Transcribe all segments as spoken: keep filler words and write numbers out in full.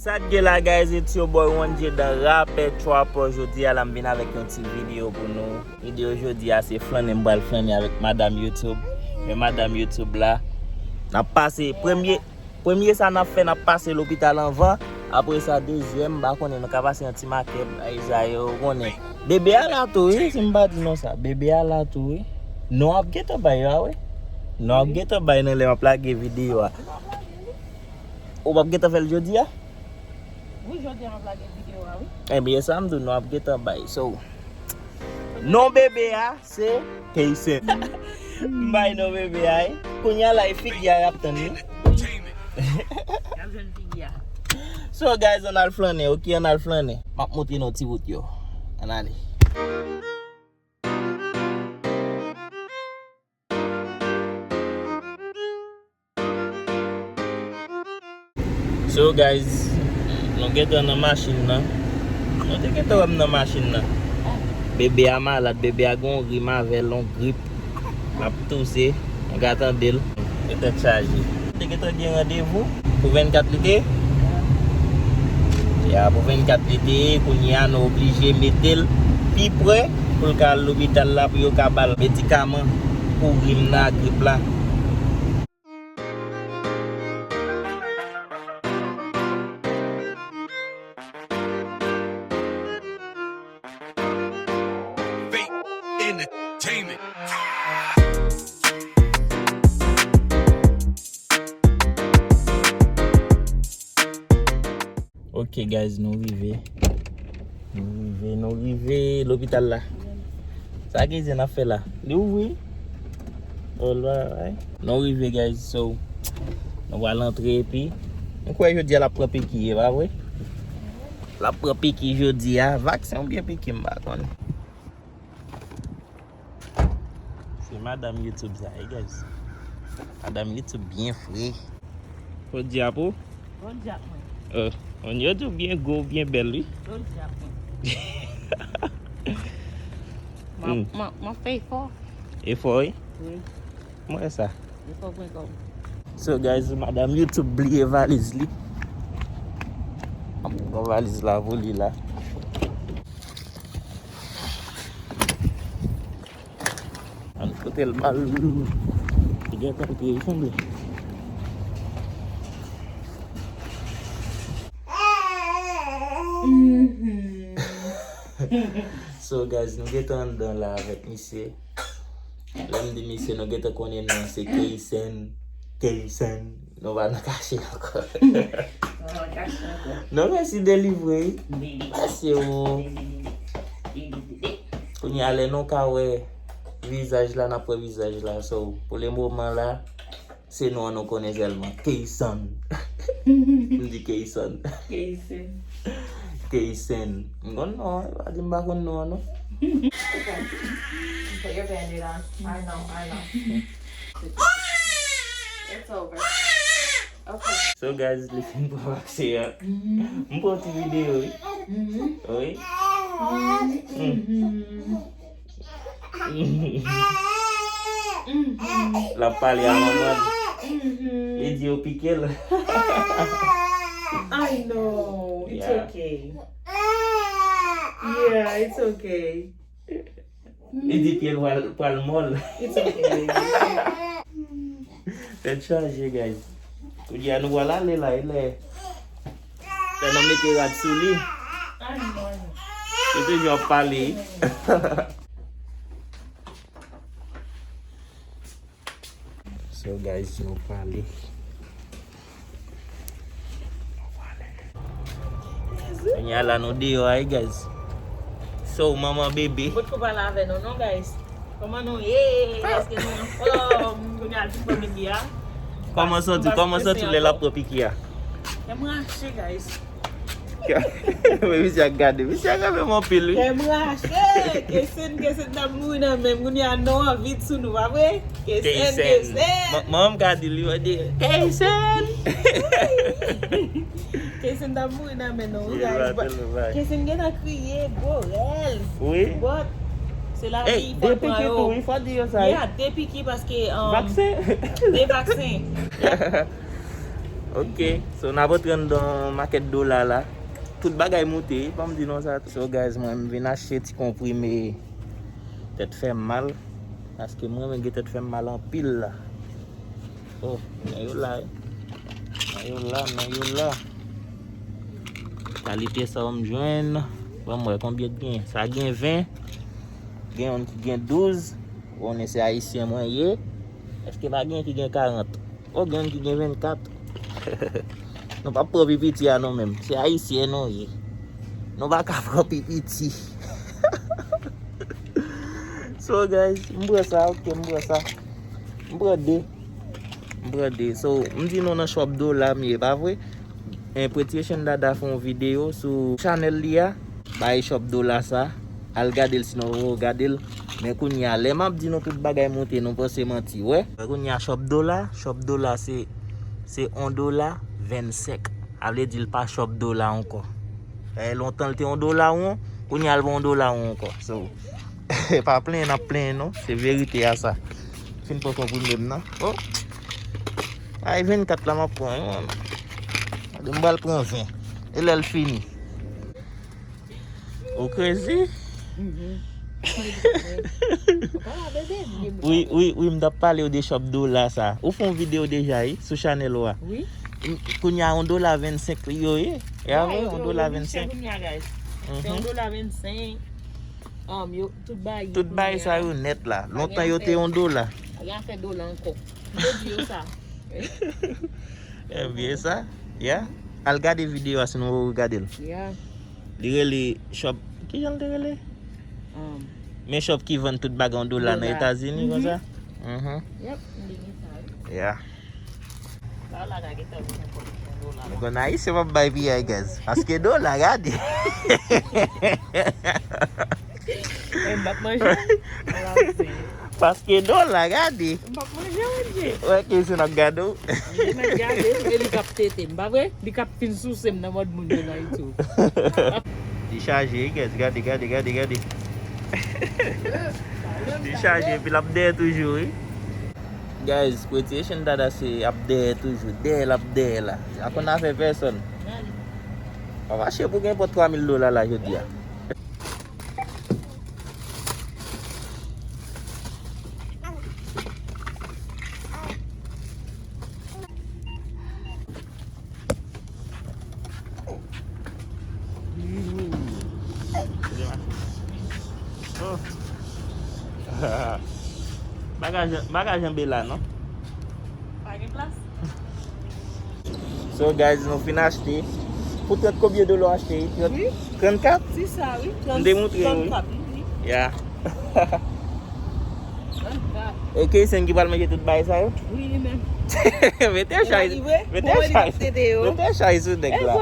Sa k gen la, guys, it's your boy One J dan Rapè Trapper. Jodi a la, m vin avèk yon ti videyo pou nou. Videyo jodi a, se flannen m pral flannen avèk madanm YouTube. Men madanm YouTube la, n ap pase premye, premye sa n ap fè, n ap pase lopital anvan. Apre sa, dezyèm, m pa konnen, nou ka pase yon ti makèt, bagay sa yo, ou konnen. Bebe a la tou, wi, si m pa di nou sa. Bebe a la tou, wi. Non ap gentan bay la, wi. Non ap gentan bay nan lè m ap lage videyo a. Ou p ap gentan fè l jodi a? Wi, jodi a m ap lage videyo a, wi. Ebyen, sa m di w, non ap gentan bay. So, non bebe a, se Keysen. M bay non bebe a, wi. Kounye a la, e figi a y ap tann, wi. Y ap jwenn figi a. So, guys, ann al flannen, ok? Ann al flannen. M ap montre nou ti wout yo. Ann ale. So, guys, nou gentan nan machin nan. Nou te gentan wè m nan machin nan. Bebe a malad, bebe a gen yon rim avè l, yon grip. L ap touse, nou ka tande l. Gen tèt chaje. Te gentan gen randevou pou vennkat li te ye? Ya, pou vennkat li te ye, kounye a nou oblije mete l pi pre pou l ka al lopital la pou yo ka ba l medikaman pou rim nan ak grip la. Fake entertainment. Ok, guys, nou rive. Nou rive, nou rive lopital la. Sa Keysen ap fè la? Li ouvri? Alright. Nou rive, guys, so nou pral antre epi m kwè jodi a l ap pran piki, e pa vre? L ap pran piki jodi a, vaksen oubyen piki, m pa konnen. Se madanm YouTube sa ye, guys. Madanm YouTube byen fre. Fò di ap ou? Fò di ap mwen. Oh, on YouTube byen gwo, byen bèl, wi. Fò di ap mwen. Mwen, mwen, mwen fè efò. Efò, wi? Wi. Mwen sa. Efò pwen kòm. So, guys, madanm YouTube bliye valiz li. Gon valiz la pou li la. Ann pote l ba l. Li gentan pye, li sanble. So, guys, nou gentan anndan la avèk misye. Lè m di misye, nou gentan konnen non se Keysen. Keysen. Nou pa nan kache ankò. Nou pa nan kache ankò. Non, mèsi delivre, wi. Mèsi, o. Kounye a, lè nou ka wè vizaj la, n ap wè vizaj la. So, pou le moman la, se non an nou konnen sèlman. Keyson. M di Keyson. Keysen. Keysen. M konn non an, e pa di m pa konn non an, non. Put your bandage on. I know, I know. It's over. Okay. So, guys, li fin pran vaksen an. M pran ti videyo, wi. Wi. L ap pale a manman l. Li di yo pike l. I know. It's okay. Yeah, it's okay. Li di pye l pral, pral mòl. It's okay, baby. Tèt chaje, guys. Kounye a nou pral ale la, e lè, lè nou mete rad sou li. Li toujou ap pale. So, guys, nou prale. Kounye a la, nou deyò a, wi, guys. So, manman bebe. Mwen t ko pale avè nou, non, guys. Kòman nou ye? Èske nou anfòm? Kounye a, l fin pran piki a. Kòman santi, kòman santi lè l ap pran piki a? Kè m rache, guys. Men misye ap gade. Misye ap gade m anpil, wi. Kè m rache. Kesen, Kesen t ap mouri nan men m. Kounye a non an vide sou nou, pa vre? Kesen, Kesen. Kesen. Man, manman m ka di li, mwen di, Kesen. Kesen t ap mouri nan men nou, wi, guys. Kesen gentan kriye, gwo rèl. Wi. But, se lavi, fò l pran yo. Ey, de piki tou, wi, fò di yo sa, wi. Yeah, de piki paske, um, vaksen. De vaksen. Yeah. Ok, so n ap antre anndan makèt dola la. Tout bagay moute, ban m di nou sa. So guys, mwen m vin achte ti konprime tèt fè m mal. Paske mwen menm gen tèt fè m mal anpil la. Oh, men yo la, wi. Men yo la, men yo la. Kalite sa w m jwenn. Ban m wè konbyen k gen. Sa gen ven. Gen youn ki gen douz. Ou konnen se ayisyen mwen ye. Èske pa gen ki gen karant? Oh, gen youn ki gen vennkat. Nou p ap pran pi piti a nou menm. Se ayisyen nou ye. Nou pa ka pran pi piti. So guys, m pran sa, ok, m pran sa. M pran de. M pran de. So, m di nou nan shop dola m ye, pa vre? En, Pretty Asian Dada fè yon videyo sou chanèl li a. Bay shop dola sa. Al gade l si nou poko gade l. Men kounye a, lè m ap di nou tout bagay moute, nou panse manti, wè. Kounye a shop dola, shop dola se, se yon dola vennsenk. A vle di l pa shop dola ankò. E lontan l te yon dola won, kounye a l pa yon dola won ankò. So, pa plenyen n ap plenyen non, se verite a sa. Fin pran konprime m nan. Oh. Ay vennkat la m ap pran, wi, mwen. Gade, m pral pran ven. E lè l fini? Ou crazy? Mhm. Wi, wi, wi, m t ap pale w de shop dola sa. Ou fè yon videyo deja, wi, sou chanèl ou a. Wi. M, kounye a yon dola vennsenk yo ye. Ya, wi, yon dola vennsenk. Kounye a, guys. Se yon dola vennsenk. Um, yo, tout bagay. Tout bagay sa yo nèt la. Lontan yo te yon dola. Pa gen afè dola ankò. M te di yo sa. Ebyen sa, ya. Al gade videyo a si nou poko gade l. Ya. Li rele shop, kijan l te rele? Um, men shop ki vann tout bagay yon dola nan Etazini konsa. Mhm. Yep, m te gen sa, wi. Ya. Sa w la ka gentan vin nenpòt ki yon dola. M konn Ayisyen p ap bay piyay, guys. Paske dola, gade. E m p ap manje. Ala se. Paske dola, gade. M p ap manje, manje. Wè, ke se n ap gade w. Li n ap gade m, e li k ap tete m, pa vre? Li k ap fin souse m nan mòd moun yo nan YouTube. Li chaje, wi, guys. Gade, gade, gade, gade. Li chaje, epi l ap dèyè toujou, wi. Guys, Pretty Asian Dada se ap dèyè toujou. Dèyè l ap dèyè la. Sa konn afè pèsòn. Pa fache pou gen pòt twa mil dola la jodi a. Oh. Bagaj, bagaj anbe la, non? Pa gen plas. So, guys, nou fin achte. Pou trant, konbyen dola w achte? Trant, wi. Trannkat? Se sa, wi. M te montre w, wi. Trannkat, wi. Ya. Trannkat. E Keysen ki pral manje tout bagay sa yo? Wi, li menm. Mete chay, mete chay, mete chay sou nèg la.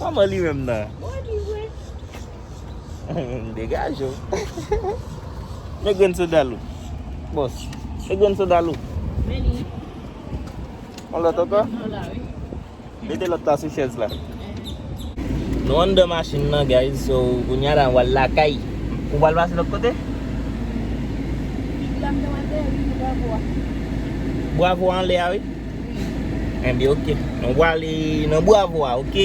Kòman li menm nan? Degaje w. Men grenn soda lou. Bòs. Men grenn soda lou. Yon lòt ankò? Mete lòt la sou chèz la. Nou anndan machin nan, guys. So, kounye a la, nou al lakay. Ou pral pase lòt kote? Bravo anlè a, wi. Enben, ok. Nou prale nan Bravo a, ok?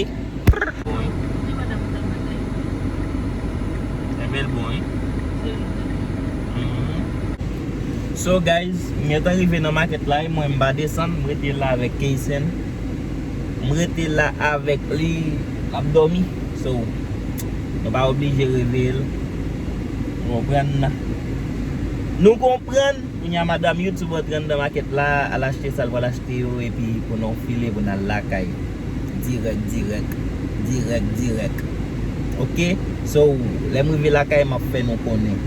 Enben, l bon, wi. Mhm. So, guys, m gentan rive nan makèt la, e mwen, m pa desann, m rete la avèk Keysen. M rete la avèk li, l ap dòmi. So, nou pa oblije reveye l. Nou konprann? Nou konprann? Kounye a, madanm YouTube antre anndan makèt la, al achte sa l pral achte yo, epi pou nou file pou n al lakay. Dirèk, dirèk. Dirèk, dirèk. Ok? So, lè m rive lakay, m ap fè nou konnen.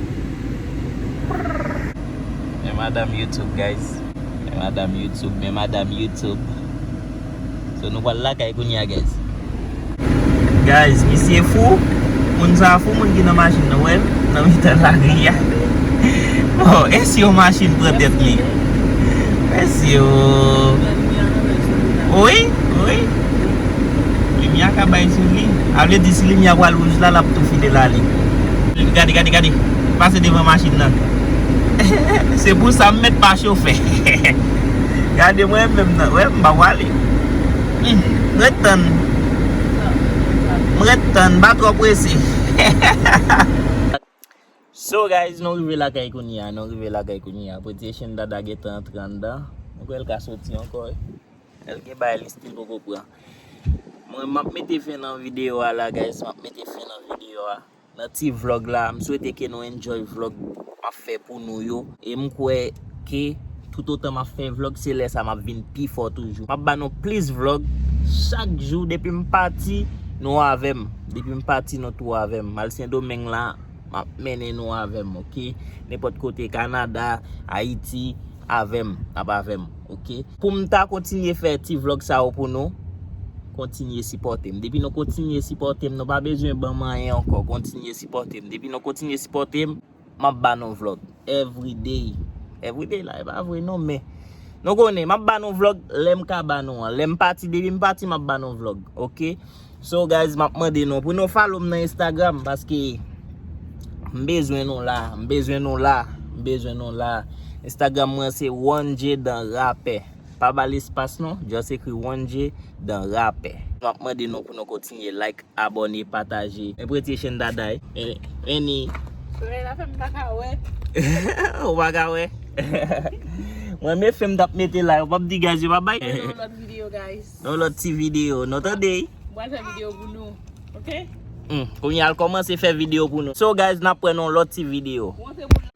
Men madanm YouTube, guys. Men madanm YouTube, men madanm YouTube. So, nou pral lakay kounye a, guys. Guys, misye fou. Moun sa a fou, moun ki nan machin nan, wè l nan mitan lari a. Oh, e si yon machin pran tèt li? E si yo... Wi, wi. Limyè a ka bay sou li. A vle di, si limyè a pral wouj la, l ap tou file l ale. Gade, gade, gade. Pase devan machin nan. Se pou sa m mèt pa chofè. Gade mwen menm nan. Wè, m pa prale. Hmm, m ret tann. M ret tann, m pa twò prese. So guys, nou rive lakay kounye a, nou rive lakay kounye a. Preti Echenn Dada gentan antre anndan. Nou kwè l ka soti ankò wi. L gen bagay li still poko pran. Mwen, m ap mete fen nan videyo a la, guys. M ap mete fen nan videyo a. Nan ti vlog la, m swete ke nou enjoy vlog m ap fè pou nou yo. E m kwè ke toutotan m ap fè vlog, se lè sa m ap vin pi fò toujou. M ap ba nou plis vlog chak jou. Depi m pati, nou avè m. Depi m pati, nou tou avè m. M al Sendomeng la, m ap mennen nou avè m, oke? Nenpòt kote, Kanada, Ayiti, avè m, n ap avè m, oke? Pou m ta kontinye fè ti vlog sa yo pou nou, kontinye sipòte m. Depi nou kontinye sipòte m, nou pa bezwen ban m anyen ankò, kontinye sipòte m. Depi nou kontinye sipòte m, m ap ba nou vlog. Everyday. Everyday la, e pa vre non, men nou konnen, m ap ba nou vlog lè m ka ba nou an. Lè m pati, depi m pati, m ap ba nou vlog, oke? So guys, m ap mande nou pou nou follow m nan Instagram, paske m bezwen nou la, m bezwen nou la, m bezwen nou la. Instagram mwen se One J Dan Rapè. Pa ba l espas non, just ekri One J Dan Rapè. M ap mande nou pou nou kontinye like, abòne, pataje. Men Preti Echenn Dada, eh. Men, men ni. Solèy la fè m pa ka wè. Ou pa ka wè? Mwen, men fen m t ap mete la, ou p ap di guys, yo pa bay. Nan yon lòt videyo, guys. Nan yon lòt ti videyo, nou tande? M pral fè videyo pou nou, oke? Hmm, kounye a l kòmanse fè videyo pou nou. So guys, n ap wè nan yon lòt ti videyo. Montre moun